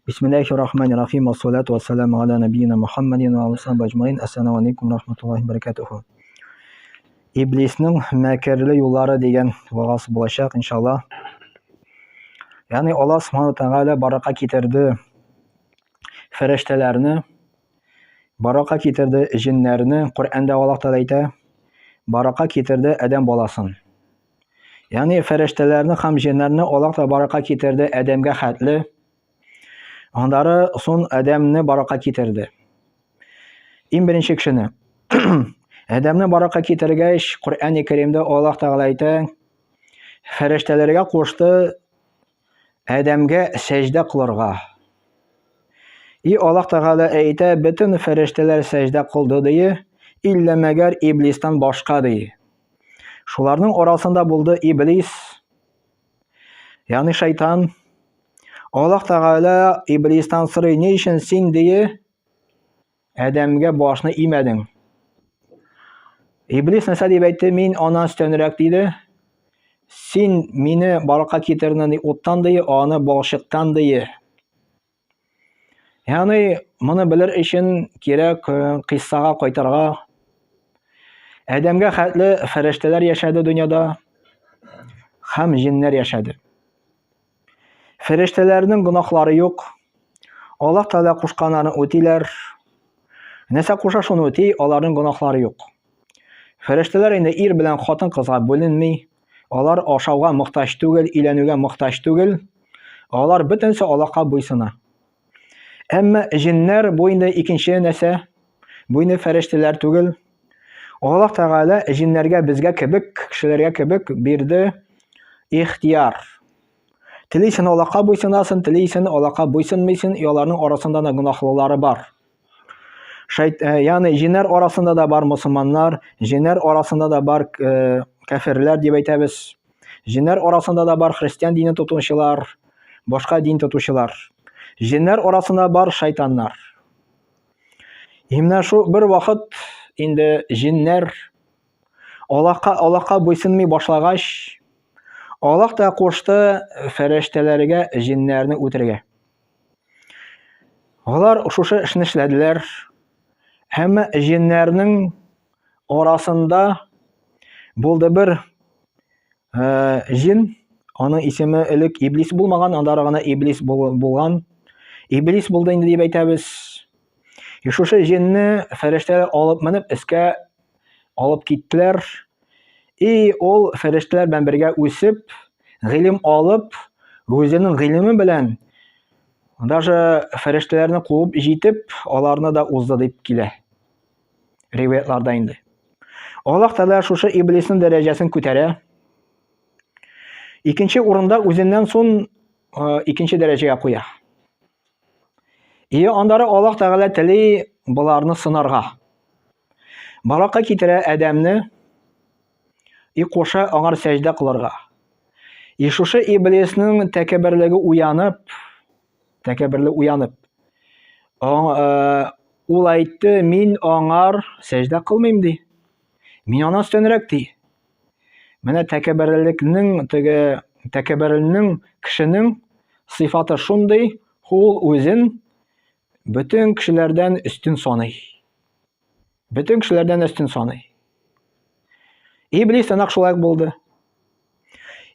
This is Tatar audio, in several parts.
Бисмиллахи рахмани рахим, вассалату вассаламу аля набийина Мухаммадин ва алейхи вассалам аҗмаин. Ассаламу алейкум рахматуллахи баракатуху. Иблисның мәкерле юллары дигән вагаз булачак, иншалла. Ягъни Аллаһ субхану тәгалә барака китерде фәрештәләрне, барака китерде җиннәрне, Коръәндә Аллаһ Тәгалә әйтә, барака китерде адәм баласын. Ягъни фәрештәләрне һәм җиннәрне Аллаһ Тәгалә барака китерде адәмгә хәтле. Аннары сон адәмне барака китерде. Иң беренче кешене. Адәмне барака китергәч, Коръәни Кәримдә Аллаһ Тәгалә әйтә, фәрештәләргә кушты Адәмгә сәҗдә кылырга. И Аллаһ Тәгалә әйтә, бөтен фәрештәләр сәҗдә кылды ди, иллә мәгәр иблистан башка ди. Шуларның арасында булды иблис, ягъни шайтан. Аллаһ Тәгалә иблистан сорый, ни өчен син ди, Адәмгә башны имәдең? Иблис нәрсә дип әйтте? Мин аннан өстәнрәк диде. Син мине баракка китердең ди, уттан ди, аны балчыктан ди. Ягъни моны белер өчен кирәк э, кыйссага кайтырга. Адәмгә хәтле фәрештәләр яшәде дөньяда һәм җиннәр яшәде. Фәрештәләрнең гөнаһлары юк. Аллаһ Тәгалә кушканнарын үтиләр. Нәрсә куша, шуны үти, аларның гөнаһлары юк. Фәрештәләр инде ир белән хатын-кызга бүленми. Алар ашауга мохтаҗ түгел, өйләнүгә мохтаҗ түгел. Алар бөтенесе Аллаһка буйсына. Әмма җиннәр бу инде икенче нәрсә. Бу инде фәрештәләр түгел. Аллаһ Тәгалә җиннәргә безгә кебек, кешеләргә кебек бирде ихтияр. Телисен Аллаһка буйсынасың, телисен Аллаһка буйсынмыйсың, и аларның арасында да гөнаһлылары бар. Шайт, э, ягъни җиннәр арасында да бар мусульманнар, җиннәр арасында да бар э, кәферләр дип әйтәбез. Җиннәр арасында да бар христиан дине тотучылар, башка дин тотучылар. Җиннәр арасында бар шайтаннар. И менә шул бер вакыт инде җиннәр Аллаһка Аллаһка буйсынмый башлагач, Аллаһ та кушты фәрештәләргә җиннәрне үтерергә. Алар шушы эшне эшләделәр. Һәм җиннәрнең арасында булды бер э, җин, аның исеме элек Иблис булмаган, андары гына Иблис булган. Иблис булды инде дип әйтәбез. И шушы җинне фәрештәләр алып менеп өскә алып киттеләр. И ул фәрештәләр белән бергә үсеп, гыйлем алып, үзенең гыйлеме белән даже фәрештәләрне куып җитеп, аларны да узды дип килә. Риваятларда инде. Аллаһ Тәгалә шушы иблиснең дәрәҗәсен күтәрә. Икенче урында үзеннән соң икенче дәрәҗәгә куя. И аннары Аллаһ Тәгалә тели боларны сынарга. Баракка китерә Адәмне и куша аңар сәҗдә кылырга. И шушы иблиснең тәкәбберлеге уянып, тәкәбберлеге уянып, э, ул әйтте, мин аңар сәҗдә кылмыйм ди. Мин аннан өстенрәк ди. Менә тәкәбберлекнең теге тәкәббернең кешенең сыйфаты шундый, ул үзен бөтен кешеләрдән өстен саный. Бөтен кешеләрдән өстен саный. Иблис нәкъ шулай булды.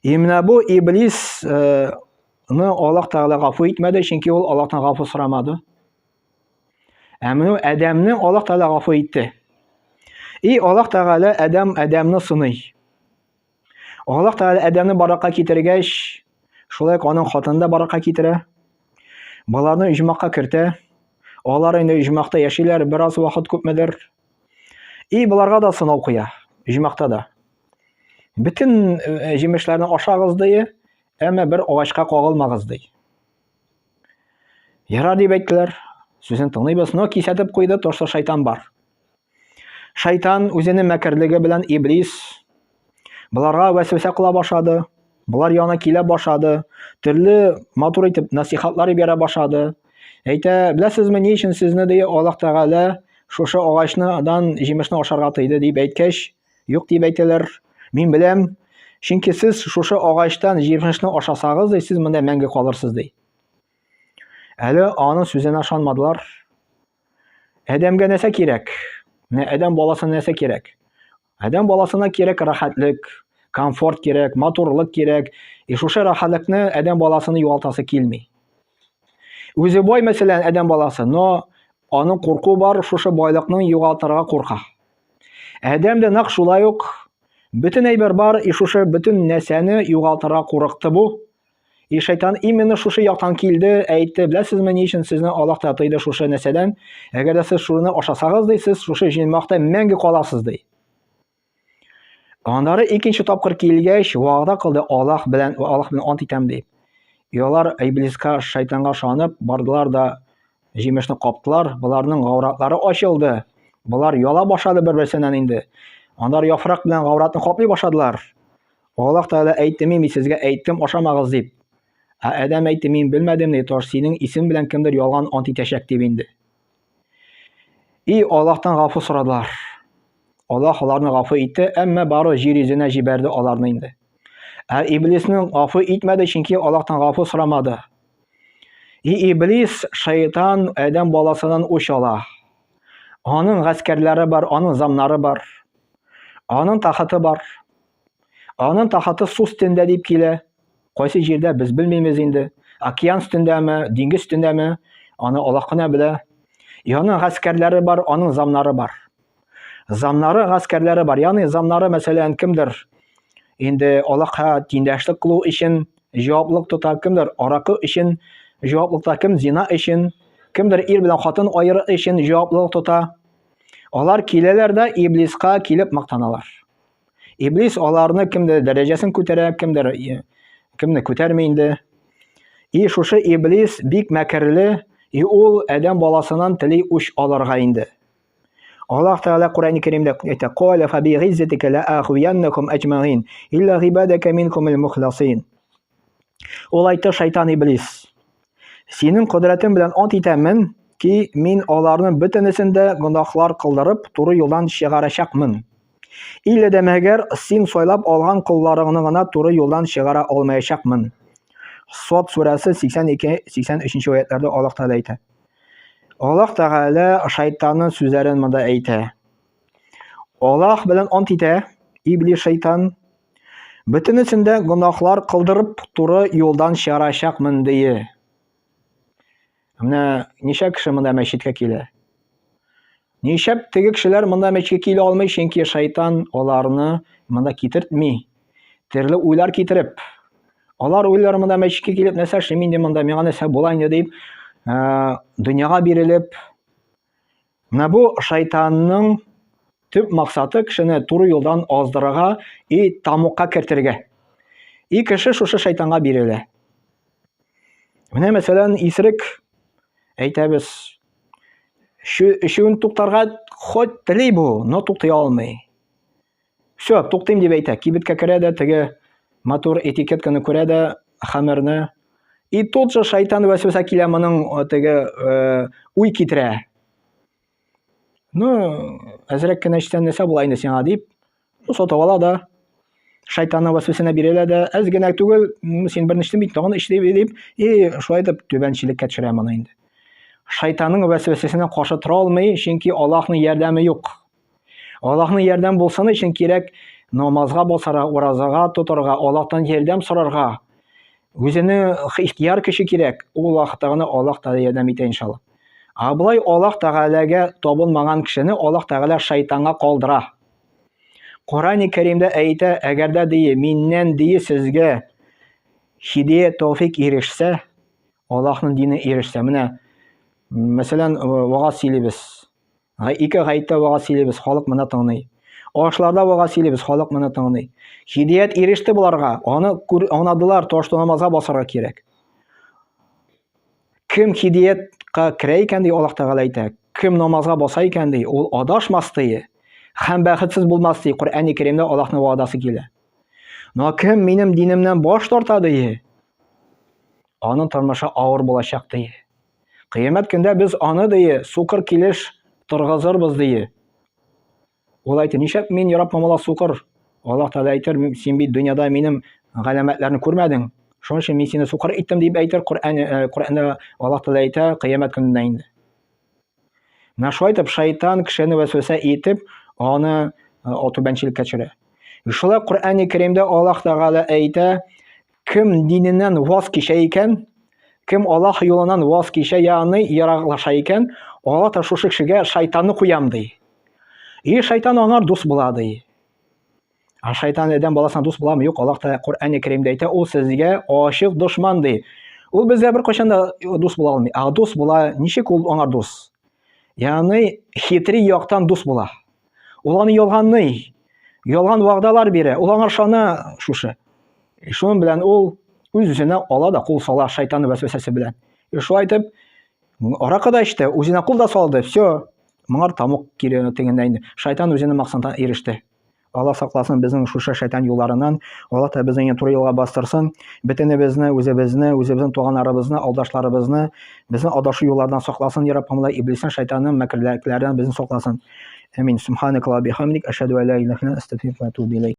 И менә бу иблис э, ны Аллаһ Тәгалә гафу итмәде, чөнки ул Аллаһтан гафу сорамады. Ә менә Адәмне Аллаһ Тәгалә гафу итте. И Аллаһ Тәгалә Адәм Адәмне сыный. Аллаһ Тәгалә Адәмне баракка китергәч, шулай ук аның хатынын да баракка китерә. Баларны иҗмакка кертә. Алар инде иҗмакта яшиләр бераз вакыт күпмедер. И боларга да сынау куя, иҗмакта да. Бөтен э, җимешләрне ашагыз ди, әмма бер агачка кагылмагыз ди. Ярар дип әйттеләр. Сүзен тыңлыйбыз, но кисәтеп куйды, то что шайтан бар. Шайтан үзенең мәкерлеге белән иблис боларга вәсвәсә кыла башлады. Болар яна килә башлады. Төрле матур итеп насихатлар бирә башлады. Әйтә, беләсезме, ни өчен сезне ди Аллаһ Тәгалә шушы агачны дан җимешне ашарга тыйды дип әйткәч, юк дип әйтәләр. Мин беләм, чөнки сез шушы агачтан җимешне ашасагыз, ди, сез монда мәңге калырсыз ди. Әле аның сүзенә ышанмадылар. Адәмгә нәрсә кирәк? Менә адәм баласына нәрсә кирәк? Адәм баласына кирәк рәхәтлек, комфорт кирәк, матурлык кирәк. И шушы рәхәтлекне адәм баласының югалтасы килми. Үзе бай, мәсәлән, адәм баласы, но аның курку бар, шушы байлыкның югалтырга курка. Адәм дә нәкъ шулай ук бөтен әйбер бар, и шушы бөтен нәрсәне югалтырга курыкты бу. И шайтан именно шушы яктан килде, әйтте, беләсезме, ни өчен сезне Аллаһ та тыйды шушы нәрсәдән? Әгәр дә сез шуны ашасагыз, ди, сез шушы җыймакта мәңге каласыз, ди. Аннары икенче тапкыр килгәч, вәгъдә кылды Аллаһ белән, Аллаһ белән ант итәм, ди. И алар Иблиска, шайтанга ышанып, бардылар да җимешне каптылар, боларның гауратлары ачылды. Болар яла башлады бер-берсеннән инде. Аннары яфрак белән гауратны каплый башладылар. Аллаһ Тәгалә әйтте, мин бит сезгә әйттем, ашамагыз дип. Ә Адәм әйтте, мин белмәдем, ди, таш синең исем белән кемдер ялган ант итәчәк дип инде. И Аллаһтан гафу сорадылар. Аллаһ аларны гафу итте, әмма бары җир йөзенә җибәрде аларны инде. Ә иблисне гафу итмәде, чөнки Аллаһтан гафу сорамады. И иблис, шайтан Адәм баласыннан үч ала. Аның гаскәрләре бар, аның замнары бар. Аның тахаты бар. Аның тахаты су өстендә дип килә. Кайсы җирдә без белмибез инде. Океан өстендәме, диңгез өстендәме, аны Аллаһ кына белә. И аның гаскәрләре бар, аның замнары бар. Замнары, гаскәрләре бар. Ягъни замнары, мәсәлән, кемдер инде Аллаһка тиңдәшлек кылу өчен җаваплылык тота, кемдер аракы өчен җаваплылык тота, кем зина өчен, кемдер ир белән хатын аеры өчен җаваплылык тота. Алар киләләр дә иблиска килеп мактаналар. Иблис аларны кемдер дәрәҗәсен күтәрә, кемдер кемне күтәрми инде. И шушы иблис бик мәкерле, и ул адәм баласыннан тели үч алырга инде. Аллаһ Тәгалә Коръән Кәримдә әйтә: "Кала фа би гиззатика ла агвияннакум аҗмаин, илла гыйбадака минкумул мухласин." Ул әйтте шайтан иблис. Синең кодрәтең белән ант итәмен ки, мин аларның бөтенесен дә гөнаһлар кылдырып, туры юлдан чыгарачакмын. Иллә дә мәгәр син сайлап алган колларыңны гына туры юлдан чыгара алмаячакмын. Сод сүрәсе 82-83 аятларда Аллаһ Тәгалә әйтә. Аллаһ Тәгалә шайтанның сүзләрен монда әйтә. Аллаһ белән ант итә, иблис шайтан, Бөтенесен дә гөнаһлар кылдырып, туры юлдан чыгарачакмын, дие. Менә ничә кеше монда мәчеткә килә? Ничәп теге кешеләр монда мәчеткә килә алмый, чөнки шайтан аларны монда китертми. Төрле уйлар китереп, алар уйлар монда мәчеткә килеп, нәрсә эшлим инде монда, миңа нәрсә була инде дип, дөньяга бирелеп, Менә бу шайтанның төп максаты кешене туры юлдан аздырырга и тамукка кертергә. И кеше шушы шайтанга бирелә. Менә мәсәлән, исерек әйтәбез, эчүен туктарга хоть тели бу, но туктый алмый. Все, туктыйм дип әйтә. Кибеткә керә дә теге матур этикетканы күрә дә хәмерне. И тут же шайтан вәсвәсә килә моның э, теге э, уй китерә. Ну, әзрәк кенә эчсән нәрсә була инде сиңа дип, ну, сатып ала да шайтанның вәсвәсәсенә бирелә дә, әз генә түгел, син берне эчтең бит, тагын эч дип, и шулай итеп түбәнчелеккә төшерә моны инде. Шайтанның вәсвәсәсенә каршы тора алмый, чөнки Аллаһның ярдәме юк. Аллаһның ярдәм булсын өчен кирәк намазга басарга, уразага тотарга, Аллаһтан ярдәм сорарга. Үзенең ихтияр көче кирәк. Ул вакытта гына Аллаһ Тәгалә ярдәм итә иншалла. Ә болай Аллаһ Тәгаләгә табынмаган кешене Аллаһ Тәгалә шайтанга калдыра. Корани Кәримдә әйтә, әгәр дә ди, миннән ди сезгә һидәят тәүфик ирешсә, Аллаһның дине ирешсә. Менә мәсәлән, вагаз сөйлибез. Ике гаеттә вагаз сөйлибез, халык моны тыңлый. Ашларда вагаз сөйлибез, халык моны тыңлый. Һидәят иреште боларга, аны күр, аңладылар, ташты намазга басарга кирәк. Кем һидәятка керә икән ди, Аллаһ Тәгалә әйтә. Кем намазга баса икән ди, ул адашмас ди. Һәм бәхетсез булмас ди. Коръәни Кәримдә Аллаһның вәгъдәсе килә. Но кем минем динемнән баш тарта ди, аның тормышы авыр булачак ди. Кыямәт көндә без аны дие, сукыр килеш торгызырбыз дие. Ул әйтте, нишләп мин ярап мамала сукыр? Аллаһ Тәгалә әйтер, син бит дөньяда минем галәмәтләрне күрмәдең. Шуның өчен мин сине сукыр иттем дип әйтер Коръән, э, Коръәндә Аллаһ Тәгалә әйтә кыямәт көнендә инде. Менә шулай итеп шайтан кешене вәсвәсә итеп, аны э, түбәнчелеккә төшерә. Шулай Коръәни Кәримдә Аллаһ Тәгалә әйтә, кем диненнән ваз кичә икән, кем Аллаһ юлыннан ваз кичә, ягъни ераклаша икән, Аллаһ та шушы кешегә шайтанны куям ди. И шайтан аңар дус була ди. Ә шайтан адәм баласына дус буламы? Юк, Аллаһ Тәгалә Коръәни Кәримдә әйтә, ул сезгә ачык дошман ди. Ул безгә беркайчан да дус була алмый. Ә дус була, ничек ул аңар дус? Ягъни хитри яктан дус була. Ул аны ялганлый. Ялган вәгъдәләр бирә. Ул аңа ышана шушы. Шуның белән ул үз-үзенә ала да кул сала шайтан вәсвәсәсе белән. И шулай итеп, аракы да эчте, үзенә кул да салды, все, моңар тамук кире тегендә инде. Шайтан үзенең максатына иреште. Алла сакласын безнең шушы шайтан юлларыннан. Алла та безне туры юлга бастырсын. Бөтенебезне, үзебезне, үзебезнең туганнарыбызны, алдашларыбызны, безне адашу юллардан сакласын, я Раббым, иблиснең, шайтанның мәкерләреннән безне сакласын. Амин. Субханакаллаху бихамдик, ашһаду ан ла илаха илля анта, астагфирука ва атубу илейк.